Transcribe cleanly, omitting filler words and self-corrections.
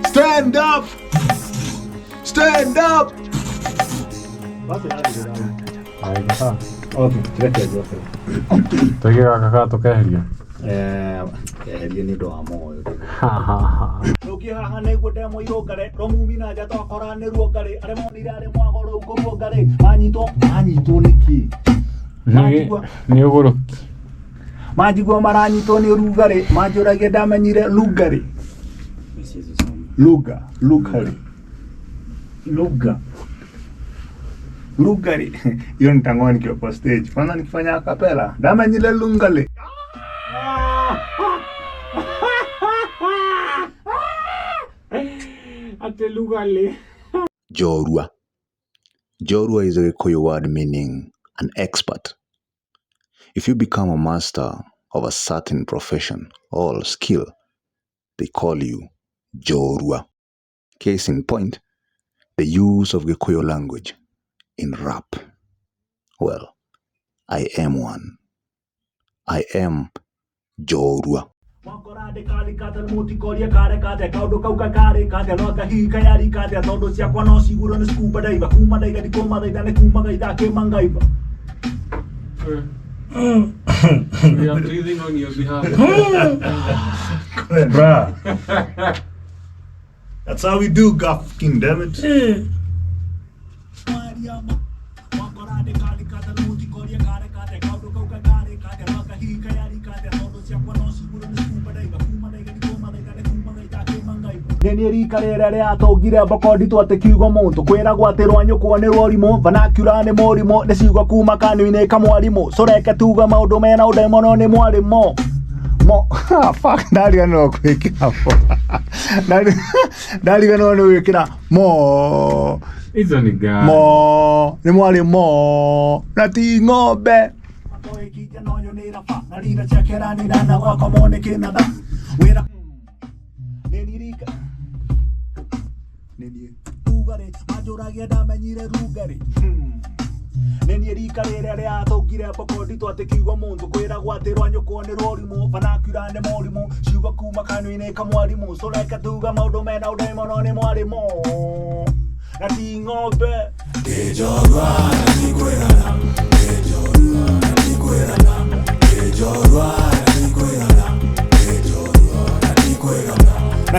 Stand up! Stand up! Okay, tureke njoke. Tũige gaka ka tũkeheria. Eh, keherie nĩ ũndũ wa moyo. Rũngĩ haha nĩguo ndemwa irũngare rũmumi na njata wakora nĩ ruongarĩ arĩa monire arĩ mwago rũu kũruongarĩ manyitwo manyitwo nĩkĩ Nĩ nĩ ũgũrũki. Manjigua maranyitwo nĩ ũrugarĩ manjũragia ndamenyire lugarĩ luga lugarĩ Lugha. Lugari. Hiyo nitangoa nikiwa kwa stage. Kwanza nikifanya acapella. Ndamenyire lungale. Ate lugale. Njorua. Njorua is a Gikuyu word meaning an expert. If you become a master of a certain profession or skill, they call you Njorua. Case in point, the use of Gikuyu language in rap. Well, I am one. I am Njorua. Wakora ndĩkari kate mũtikorie kare kate kaũndũ kau kakarĩ kate no kahihi kayari kate tondũ ciakwa no cigurwo nĩ scuba diver kuma ndaiga ndikũmathaitha nĩ kuma gaitha kĩmangaiba. We are breathing on your behalf. Bruh. That's how we do, God fucking damn it. Nĩ niĩ rika rĩrĩa rĩatũngire mboko nditũ atĩ kiugo mũntũ kwĩragwo atĩ rwanyũkwo nĩ rworimũ vernacular nĩ mũrimũ nĩ ciugo kuma kanua-inĩ ka mwarimũ cũreke tuga maũndũ mena ũndemano nĩ mwarimũ mo. Ah, fuck, ndariganĩrwo gwĩkĩra mo. Ndariganĩrwo nĩ gwĩkĩra mo. Hizo ni gani? Mo nĩ mwarĩ mo na ti ng'ombe wĩra rugarĩ manjũragia ndamenyire rugarĩ nĩ niĩ rika rĩrĩa rĩatũngire mboko nditũ atĩ kiugo mũntũ kwĩragwo atĩ rwanyũkwo nĩ rworimũ vernacular nĩ mũrimũ ciugo kuma kanua-inĩ ka mwarimũ cũreke tuga maũndũ mena ũndemano nĩ mwarimũ na ti ng'ombe.